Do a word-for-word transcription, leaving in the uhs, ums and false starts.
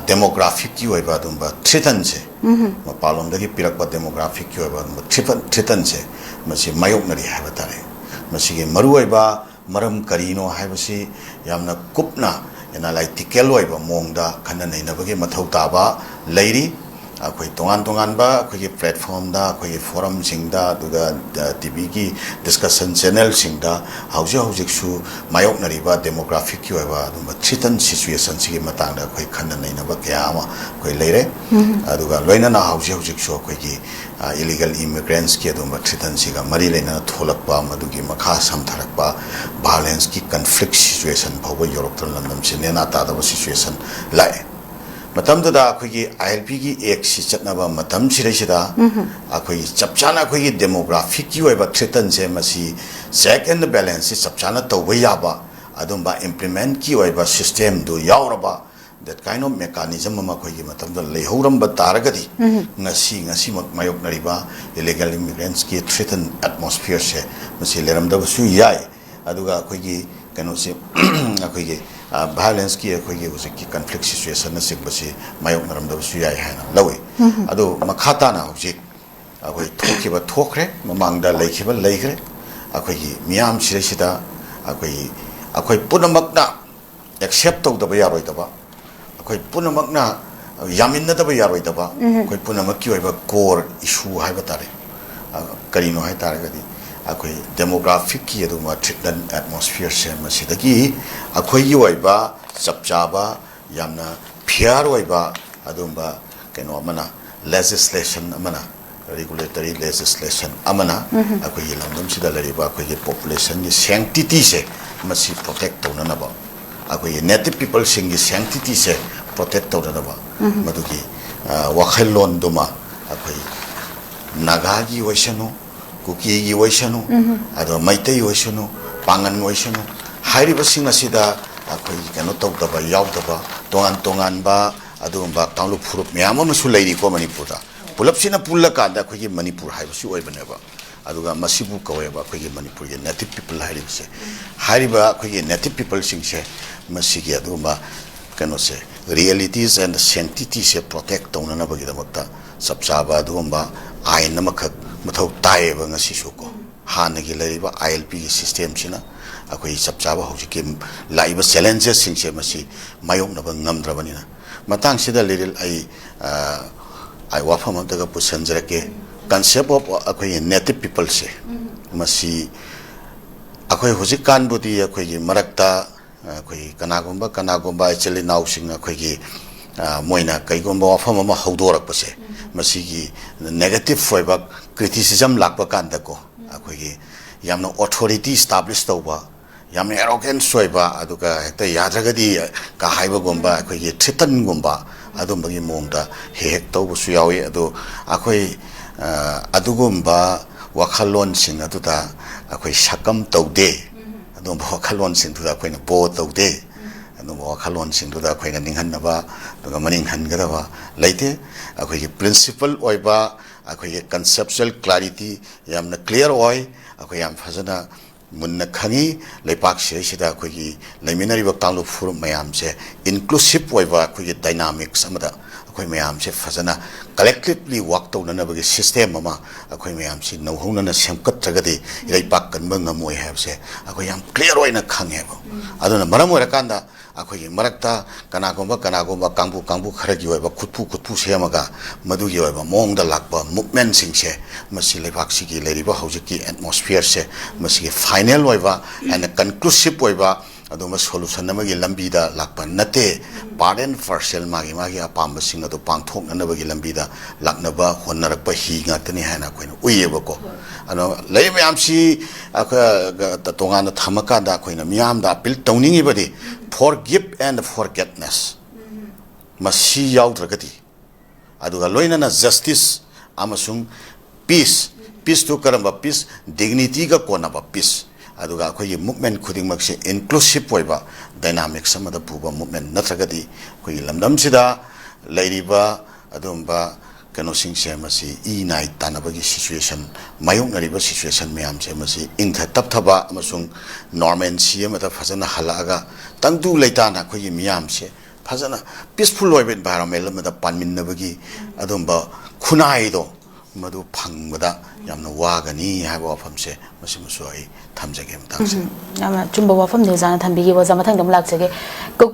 ꯗꯦꯃꯣꯒ꯭ꯔꯥꯐꯤꯛꯀꯤ ꯑꯣꯏꯕ ꯑꯗꯨꯒꯨꯝꯕ ꯊ꯭ꯔꯤꯇꯟꯁꯦ, ꯃꯄꯥꯟꯂꯣꯝꯗꯒꯤ ꯄꯤꯔꯛꯄ ꯗꯦꯃꯣꯒ꯭ꯔꯥꯐꯤꯛꯀꯤ ꯑꯣꯏꯕ ꯑꯗꯨꯒꯨꯝꯕ ꯊ꯭ꯔꯤꯇꯟ, ꯊ꯭ꯔꯤꯇꯟꯁꯦ ꯃꯁꯤ ꯃꯥꯌꯣꯛꯅꯔꯤ ꯍꯥꯏꯕ ꯇꯥꯔꯦ꯫ ꯃꯁꯤꯒꯤ ꯃꯔꯨꯑꯣꯏꯕ ꯃꯔꯝ ꯀꯔꯤꯅꯣ ꯍꯥꯏꯕꯁꯤ ꯌꯥꯝꯅ ꯀꯨꯞꯅ ꯑꯦꯅꯥꯂꯥꯏꯇꯤꯀꯦꯜ ꯑꯣꯏꯕ ꯃꯑꯣꯡꯗ ꯈꯟꯅ ꯅꯩꯅꯕꯒꯤ ꯃꯊꯧ ꯇꯥꯕ ꯂꯩꯔꯤ꯫ ꯑꯩꯈꯣꯏ ꯇꯣꯉꯥꯟ ꯇꯣꯉꯥꯟꯕ ꯑꯩꯈꯣꯏꯒꯤ ꯄ꯭ꯂꯦꯠꯐꯣꯝꯗ, ꯑꯩꯈꯣꯏꯒꯤ ꯐꯣꯔꯝꯁꯤꯡꯗ, ꯑꯗꯨꯒ ꯇꯤ ꯚꯤꯒꯤ ꯗꯤꯁꯀꯁꯟ ꯆꯦꯅꯦꯜꯁꯤꯡꯗ ꯍꯧꯖꯤꯛ ꯍꯧꯖꯤꯛꯁꯨ ꯃꯥꯌꯣꯛꯅꯔꯤꯕ ꯗꯦꯃꯣꯒ꯭ꯔꯥꯐꯤꯛꯀꯤ ꯑꯣꯏꯕ ꯑꯗꯨꯒꯨꯝꯕ ꯊ꯭ꯔꯤꯇꯟ ꯁꯤꯆꯨꯋꯦꯁꯟꯁꯤꯒꯤ ꯃꯇꯥꯡꯗ ꯑꯩꯈꯣꯏ ꯈꯟꯅ ꯅꯩꯅꯕ ꯀꯌꯥ ꯑꯃ ꯑꯩꯈꯣꯏ ꯂꯩꯔꯦ꯫ ꯑꯗꯨꯒ ꯂꯣꯏꯅꯅ ꯍꯧꯖꯤꯛ ꯍꯧꯖꯤꯛꯁꯨ ꯑꯩꯈꯣꯏꯒꯤ ꯏꯂꯤꯒꯦꯜ ꯏꯃꯤꯒ꯭ꯔꯦꯟꯁꯀꯤ ꯑꯗꯨꯒꯨꯝꯕ ꯊ꯭ꯔꯤꯇꯟꯁꯤꯒ ꯃꯔꯤ ꯂꯩꯅꯅ ꯊꯣꯛꯂꯛꯄ, ꯃꯗꯨꯒꯤ ꯃꯈꯥ ꯁꯝꯊꯔꯛꯄ ꯚꯥꯏꯑꯣꯂꯦꯟꯁꯀꯤ ꯀꯟꯐ꯭ꯂꯤꯛ ꯁꯤꯆꯨꯋꯦꯁꯟ ꯐꯥꯎꯕ ꯌꯧꯔꯛꯇꯨꯅ ꯂꯝꯗꯝꯁꯤ ꯅꯦꯅꯥ ꯇꯥꯗꯕ ꯁꯤꯆꯨꯋꯦꯁꯟ ꯂꯥꯛꯑꯦ꯫ ꯃꯇꯝꯗꯨꯗ ꯑꯩꯈꯣꯏꯒꯤ ꯑꯥꯏ ꯑꯦꯜ ꯄꯤꯒꯤ ꯑꯦꯛꯁꯤ ꯆꯠꯅꯕ ꯃꯇꯝꯁꯤꯗꯩꯁꯤꯗ ꯑꯩꯈꯣꯏꯒꯤ ꯆꯞ ꯆꯥꯅ ꯑꯩꯈꯣꯏꯒꯤ ꯗꯦꯃꯣꯒ꯭ꯔꯥꯐꯤꯛꯀꯤ ꯑꯣꯏꯕ ꯊ꯭ꯔꯤꯇꯟꯁꯦ, ꯃꯁꯤ ꯆꯦꯛ ꯑꯦꯟ ꯕꯦꯂꯦꯟꯁꯁꯤ ꯆꯞ ꯆꯥꯅ ꯇꯧꯕ ꯌꯥꯕ ꯑꯗꯨꯝꯕ ꯏꯝꯄ꯭ꯂꯤꯃꯦꯟꯠꯀꯤ ꯑꯣꯏꯕ ꯁꯤꯁꯇꯦꯝꯗꯨ ꯌꯥꯎꯔꯕ, that kind of mechanism ꯑꯃ ꯑꯩꯈꯣꯏꯒꯤ ꯃꯇꯝꯗ ꯂꯩꯍꯧꯔꯝꯕ ꯇꯥꯔꯒꯗꯤ, ꯉꯁꯤ, ꯉꯁꯤꯃꯛ ꯃꯥꯌꯣꯛꯅꯔꯤꯕ ꯏꯂꯤꯒꯦꯜ ꯏꯃꯤꯒ꯭ꯔꯦꯟꯁꯀꯤ ꯊ꯭ꯔꯤꯇꯟ ꯑꯦꯠꯃꯣꯁꯐꯤꯌꯔꯁꯦ ꯃꯁꯤ ꯂꯩꯔꯝꯗꯕꯁꯨ ꯌꯥꯏ꯫ ꯑꯗꯨꯒ ꯑꯩꯈꯣꯏꯒꯤ ꯀꯩꯅꯣꯁꯦ, ꯑꯩꯈꯣꯏꯒꯤ ꯚꯥꯏꯑꯣꯂꯦꯟꯁꯀꯤ, ꯑꯩꯈꯣꯏꯒꯤ ꯍꯧꯖꯤꯛꯀꯤ ꯀꯟꯐ꯭ꯂꯤꯛ ꯁꯤꯆꯨꯋꯦꯁꯟꯅꯆꯤꯡꯕꯁꯤ ꯃꯥꯌꯣꯛꯅꯔꯝꯗꯕꯁꯨ ꯌꯥꯏ ꯍꯥꯏꯅ ꯂꯧꯏ꯫ ꯑꯗꯨ ꯃꯈꯥ ꯇꯥꯅ ꯍꯧꯖꯤꯛ ꯑꯩꯈꯣꯏ ꯊꯣꯛꯈꯤꯕ ꯊꯣꯛꯈ꯭ꯔꯦ, ꯃꯃꯥꯡꯗ ꯂꯩꯈꯤꯕ ꯂꯩꯈ꯭ꯔꯦ꯫ ꯑꯩꯈꯣꯏꯒꯤ ꯃꯤꯌꯥꯝꯁꯤꯗꯩꯁꯤꯗ ꯑꯩꯈꯣꯏꯒꯤ, ꯑꯩꯈꯣꯏ ꯄꯨꯝꯅꯃꯛꯅ ꯑꯦꯛꯁꯦꯞ ꯇꯧꯗꯕ ꯌꯥꯔꯣꯏꯗꯕ, ꯑꯩꯈꯣꯏ ꯄꯨꯝꯅꯃꯛꯅ ꯌꯥꯃꯤꯟꯅꯗꯕ ꯌꯥꯔꯣꯏꯗꯕ, ꯑꯩꯈꯣꯏ ꯄꯨꯝꯅꯃꯛꯀꯤ ꯑꯣꯏꯕ ꯀꯣꯔ ꯏꯁꯨ ꯍꯥꯏꯕ ꯇꯥꯔꯦ꯫ ꯑ, ꯀꯔꯤꯅꯣ ꯍꯥꯏ ꯇꯥꯔꯒꯗꯤ, ꯑꯩꯈꯣꯏ ꯗꯦꯃꯣꯒ꯭ꯔꯥꯐꯤꯛꯀꯤ ꯑꯗꯨꯒꯨꯝꯕ ꯊ꯭ꯔꯤꯇꯟ ꯑꯦꯠꯃꯣꯁꯐꯤꯌꯔꯁꯦ, ꯃꯁꯤꯗꯒꯤ ꯑꯩꯈꯣꯏꯒꯤ ꯑꯣꯏꯕ ꯆꯞ ꯆꯥꯕ, ꯌꯥꯝꯅ ꯐꯤꯌꯥꯔ ꯑꯣꯏꯕ ꯑꯗꯨꯒꯨꯝꯕ ꯀꯩꯅꯣ ꯑꯃꯅ, ꯂꯦꯖꯤꯁꯂꯦꯁꯟ ꯑꯃꯅ, ꯔꯤꯒꯨꯂꯦꯇꯔꯤ ꯂꯦꯖꯤꯁꯂꯦꯁꯟ ꯑꯃꯅ ꯑꯩꯈꯣꯏꯒꯤ ꯂꯝꯗꯝꯁꯤꯗ ꯂꯩꯔꯤꯕ ꯑꯩꯈꯣꯏꯒꯤ ꯄꯣꯄꯨꯂꯦꯁꯟꯒꯤ ꯁꯦꯡꯇꯤꯇꯤꯁꯦ ꯃꯁꯤ ꯄ꯭ꯔꯣꯇꯦꯛ ꯇꯧꯅꯅꯕ, ꯑꯩꯈꯣꯏꯒꯤ ꯅꯦꯇꯤꯚ ꯄꯤꯄꯜꯁꯤꯡꯒꯤ ꯁꯦꯡꯇꯤꯇꯤꯁꯦ ꯄ꯭ꯔꯣꯇꯦꯛ ꯇꯧꯅꯅꯕ, ꯃꯗꯨꯒꯤ, ꯑ, ꯋꯥꯈꯜꯂꯣꯟꯗꯨꯃ ꯑꯩꯈꯣꯏ ꯅꯥꯒꯥꯒꯤ ꯑꯣꯏꯁꯅꯨ, ꯀꯨꯀꯤꯒꯤ ꯑꯣꯏꯁꯅꯨ, ꯑꯗꯣ ꯃꯩꯇꯩ ꯑꯣꯏꯁꯅꯨ, ꯄꯥꯉꯟ ꯑꯣꯏꯁꯅꯨ, ꯍꯥꯏꯔꯤꯕꯁꯤꯡ ꯑꯁꯤꯗ ꯑꯩꯈꯣꯏꯒꯤ ꯀꯩꯅꯣ ꯇꯧꯗꯕ, ꯌꯥꯎꯗꯕ, ꯇꯣꯉꯥꯟ ꯇꯣꯉꯥꯟꯕ ꯑꯗꯨꯒꯨꯝꯕ ꯀꯥꯡꯂꯨꯞ ꯐꯨꯔꯨꯞ ꯃꯌꯥꯝ ꯑꯃꯁꯨ ꯂꯩꯔꯤꯀꯣ ꯃꯅꯤꯄꯨꯔꯗ꯫ ꯄꯨꯂꯞꯁꯤꯅ ꯄꯨꯜꯂꯀꯥꯟꯗ ꯑꯩꯈꯣꯏꯒꯤ ꯃꯅꯤꯄꯨꯔ ꯍꯥꯏꯕꯁꯤ ꯑꯣꯏꯕꯅꯦꯕ꯫ ꯑꯗꯨꯒ ꯃꯁꯤꯕꯨ ꯀꯧꯋꯦꯕ ꯑꯩꯈꯣꯏꯒꯤ ꯃꯅꯤꯄꯨꯔꯒꯤ ꯅꯦꯇꯤꯚ ꯄꯤꯄꯜ ꯍꯥꯏꯔꯤꯕꯁꯦ꯫ ꯍꯥꯏꯔꯤꯕ ꯑꯩꯈꯣꯏꯒꯤ ꯅꯦꯇꯤꯚ ꯄꯤꯄꯜꯁꯤꯡꯁꯦ ꯃꯁꯤꯒꯤ ꯑꯗꯨꯒꯨꯝꯕ ꯀꯩꯅꯣꯁꯦ, realities and sanctityꯁꯦ protect ꯇꯧꯅꯅꯕꯒꯤꯗꯃꯛꯇ ꯆꯞ ꯆꯥꯕ ꯑꯗꯨꯒꯨꯝꯕ ꯑꯥꯏꯟ ꯑꯃꯈꯛ ꯃꯊꯧ ꯇꯥꯏꯌꯦꯕ ꯉꯁꯤꯁꯨ ꯀꯣ꯫ ꯍꯥꯟꯅꯒꯤ ꯂꯩꯔꯤꯕ ILPꯒꯤ systemꯁꯤꯅ ꯑꯩꯈꯣꯏ ꯆꯞ ꯆꯥꯕ ꯍꯧꯖꯤꯛꯀꯤ ꯂꯥꯛꯏꯕ challengesꯁꯤꯡꯁꯦ ꯃꯁꯤ ꯃꯥꯌꯣꯛꯅꯕ ꯉꯝꯗ꯭ꯔꯕꯅꯤꯅ꯫ ꯃꯇꯥꯡꯁꯤꯗ ꯂꯤꯔꯤꯜ ꯑꯩ, ꯑ, ꯑꯩ ꯋꯥꯐꯝ ꯑꯝꯇꯒ ꯄꯨꯁꯤꯟꯖꯔꯛꯀꯦ꯫ Concept of ꯑꯩꯈꯣꯏꯒꯤ native peopleꯁꯦ, ꯃꯁꯤ ꯑꯩꯈꯣꯏ ꯍꯧꯖꯤꯛꯀꯥꯟꯕꯨꯗꯤ ꯑꯩꯈꯣꯏꯒꯤ ꯃꯔꯛꯇ ꯑꯩꯈꯣꯏ ꯀꯅꯥꯒꯨꯝꯕ, ꯀꯅꯥꯒꯨꯝꯕ ꯏꯆꯤꯜ ꯏꯅꯥꯎꯁꯤꯡ ꯑꯩꯈꯣꯏꯒꯤ, ꯑ, ꯃꯣꯏꯅ ꯀꯩꯒꯨꯝꯕ ꯋꯥꯐꯝ ꯑꯃ ꯍꯧꯗꯣꯔꯛꯄꯁꯦ, ꯃꯁꯤꯒꯤ negative ꯑꯣꯏꯕ criticism ꯂꯥꯛꯄ ꯀꯥꯟꯗꯀꯣ, ꯑꯩꯈꯣꯏꯒꯤ ꯌꯥꯝꯅ authority establish ꯇꯧꯕ, ꯌꯥꯝꯅ arrogance ꯑꯣꯏꯕ, ꯑꯗꯨꯒ ꯍꯦꯛꯇ ꯌꯥꯗ꯭ꯔꯒꯗꯤ ꯀ ꯍꯥꯏꯕꯒꯨꯝꯕ, ꯑꯩꯈꯣꯏꯒꯤ threatenꯒꯨꯝꯕ ꯑꯗꯨꯝꯕꯒꯤ ꯃꯑꯣꯡꯗ ꯍꯦꯛ ꯍꯦꯛ ꯇꯧꯕꯁꯨ ꯌꯥꯎꯏ꯫ ꯑꯗꯣ ꯑꯩꯈꯣꯏ, ꯑ, ꯑꯗꯨꯒꯨꯝꯕ ꯋꯥꯈꯜꯂꯣꯟꯁꯤꯡ ꯑꯗꯨꯗ ꯑꯩꯈꯣꯏ ꯁꯛꯀꯝ ꯇꯧꯗꯦ꯫ ꯑꯗꯨꯒꯨꯝꯕ ꯋꯥꯈꯜꯂꯣꯟꯁꯤꯡꯗꯨꯗ ꯑꯩꯈꯣꯏꯅ ꯕꯣ ꯇꯧꯗꯦ꯫ ꯑꯗꯨꯒꯨꯝꯕ ꯋꯥꯈꯜꯂꯣꯟꯁꯤꯡꯗꯨꯗ ꯑꯩꯈꯣꯏꯅ ꯅꯤꯡꯍꯟꯅꯕ, ꯑꯗꯨꯒ ꯃꯅꯤꯡ ꯍꯟꯒꯗꯕ ꯂꯩꯇꯦ꯫ ꯑꯩꯈꯣꯏꯒꯤ principle ꯑꯣꯏꯕ, ꯑꯩꯈꯣꯏꯒꯤ conceptual clarity ꯌꯥꯝꯅ clear ꯑꯣꯏ꯫ ꯑꯩꯈꯣꯏ ꯌꯥꯝ ꯐꯖꯅ ꯃꯨꯟꯅ ꯈꯪꯉꯤ꯫ ꯂꯩꯄꯥꯛꯁꯤꯗꯩꯁꯤꯗ ꯑꯩꯈꯣꯏꯒꯤ ꯂꯩꯃꯤꯟꯅꯔꯤꯕ ꯀꯥꯡꯂꯨꯞ ꯐꯨꯔꯨꯞ ꯃꯌꯥꯝꯁꯦ inclusive ꯑꯣꯏꯕ ꯑꯩꯈꯣꯏꯒꯤ dynamics ꯑꯃꯗ ꯑꯩꯈꯣꯏ ꯃꯌꯥꯝꯁꯦ ꯐꯖꯅ collectively work ꯇꯧꯅꯅꯕꯒꯤ system ꯑꯃ ꯑꯩꯈꯣꯏ ꯃꯌꯥꯝꯁꯤ ꯅꯧꯍꯧꯅꯅ ꯁꯦꯝꯒꯠꯇ꯭ꯔꯒꯗꯤ ꯏꯔꯩꯄꯥꯛ ꯀꯟꯕ ꯉꯝꯃꯣꯏ ꯍꯥꯏꯕꯁꯦ ꯑꯩꯈꯣꯏ ꯌꯥꯝ clear ꯑꯣꯏꯅ ꯈꯪꯉꯦꯕ꯫ ꯑꯗꯨꯅ ꯃꯔꯝ ꯑꯣꯏꯔꯀꯥꯟꯗ ꯑꯩꯈꯣꯏꯒꯤ ꯃꯔꯛꯇ ꯀꯅꯥꯒꯨꯝꯕ, ꯀꯅꯥꯒꯨꯝꯕ ꯀꯥꯡꯕꯨ, ꯀꯥꯡꯕꯨ ꯈꯔꯒꯤ ꯑꯣꯏꯕ ꯈꯨꯠꯄꯨ, ꯈꯨꯠꯄꯨ ꯁꯦꯝꯃꯒ ꯃꯗꯨꯒꯤ ꯑꯣꯏꯕ ꯃꯑꯣꯡꯗ ꯂꯥꯛꯄ movementꯁꯤꯡꯁꯦ, ꯃꯁꯤ ꯂꯩꯕꯥꯛꯁꯤꯒꯤ ꯂꯩꯔꯤꯕ ꯍꯧꯖꯤꯛꯀꯤ atmosphereꯁꯦ, ꯃꯁꯤꯒꯤ final ꯑꯣꯏꯕ and conclusive ꯑꯣꯏꯕ ꯑꯗꯨꯒꯨꯝꯕ solution ꯑꯃꯒꯤ ꯂꯝꯕꯤꯗ ꯂꯥꯛꯄ ꯅꯠꯇꯦ꯫ Part and parcel ꯃꯥꯒꯤ, ꯃꯥꯒꯤ ꯑꯄꯥꯝꯕꯁꯤꯡ ꯑꯗꯨ ꯄꯥꯡꯊꯣꯛꯅꯅꯕꯒꯤ ꯂꯝꯕꯤꯗ ꯂꯥꯛꯅꯕ ꯍꯣꯠꯅꯔꯛꯄ ꯍꯤ ꯉꯥꯛꯇꯅꯤ ꯍꯥꯏꯅ ꯑꯩꯈꯣꯏꯅ ꯎꯏꯌꯦꯕꯀꯣ꯫ ꯑꯗꯣ ꯂꯩꯔꯤꯕ ꯃꯌꯥꯝꯁꯤ ꯑꯩꯈꯣꯏ ꯇꯣꯉꯥꯟꯅ ꯊꯝꯃꯀꯥꯟꯗ ꯑꯩꯈꯣꯏꯅ ꯃꯤꯌꯥꯝꯗ appeal ꯇꯧꯅꯤꯡꯉꯤꯕꯗꯤ forgive and forgetness꯫ ꯃꯁꯤ ꯌꯥꯎꯗ꯭ꯔꯒꯗꯤ, ꯑꯗꯨꯒ ꯂꯣꯏꯅꯅ justice ꯑꯃꯁꯨꯡ peace, peaceꯇꯨ ꯀꯔꯝꯕ peace? Dignityꯒ ꯀꯣꯟꯅꯕ peace꯫ ꯑꯗꯨꯒ ꯑꯩꯈꯣꯏꯒꯤ movement ꯈꯨꯗꯤꯡꯃꯛꯁꯦ inclusive ꯑꯣꯏꯕ dynamics ꯑꯃꯗ ꯄꯨꯕ movement ꯅꯠꯇ꯭ꯔꯒꯗꯤ ꯑꯩꯈꯣꯏꯒꯤ ꯂꯝꯗꯝꯁꯤꯗ ꯂꯩꯔꯤꯕ ꯑꯗꯨꯒꯨꯝꯕ ꯀꯩꯅꯣꯁꯤꯡꯁꯦ, ꯃꯁꯤ ꯏ ꯅꯥꯏ ꯇꯥꯟꯅꯕꯒꯤ situation, ꯃꯥꯌꯣꯛꯅꯔꯤꯕ situation ꯃꯌꯥꯝꯁꯦ, ꯃꯁꯤ ꯏꯪꯊ ꯇꯞꯊꯕ ꯑꯃꯁꯨꯡ normalcy ꯑꯃꯗ ꯐꯖꯅ ꯍꯜꯂꯛꯑꯒ ꯇꯪꯗꯨ ꯂꯩꯇꯥꯅ ꯑꯩꯈꯣꯏꯒꯤ ꯃꯤꯌꯥꯝꯁꯦ ꯐꯖꯅ ꯄꯤꯁꯐꯨꯜ ꯑꯣꯏꯕ ꯏꯟꯚꯥꯏꯔꯣꯟꯃꯦꯟ ꯑꯃꯗ ꯄꯥꯟꯃꯤꯟꯅꯕꯒꯤ ꯑꯗꯨꯝꯕ ꯈꯨꯟꯅꯥꯏꯗꯣ ꯃꯗꯨ ꯐꯪꯕꯗ ꯌꯥꯝꯅ ꯋꯥꯒꯅꯤ ꯍꯥꯏꯕ ꯋꯥꯐꯝꯁꯦ ꯃꯁꯤꯃꯁꯨ ꯑꯩ ꯊꯝꯖꯒꯦ ꯃꯇꯥꯡꯁꯤꯗ꯫ ꯌꯥꯝꯅ ꯑꯆꯨꯝꯕ ꯋꯥꯐꯝꯅꯤ ꯑꯣꯖꯥꯅ ꯊꯝꯕꯤꯈꯤꯕ꯫ ꯑꯣꯖꯥ, ꯃꯊꯪꯗ ꯑꯃꯨꯛ ꯂꯥꯛꯆꯒꯦ꯫ ꯀꯣ-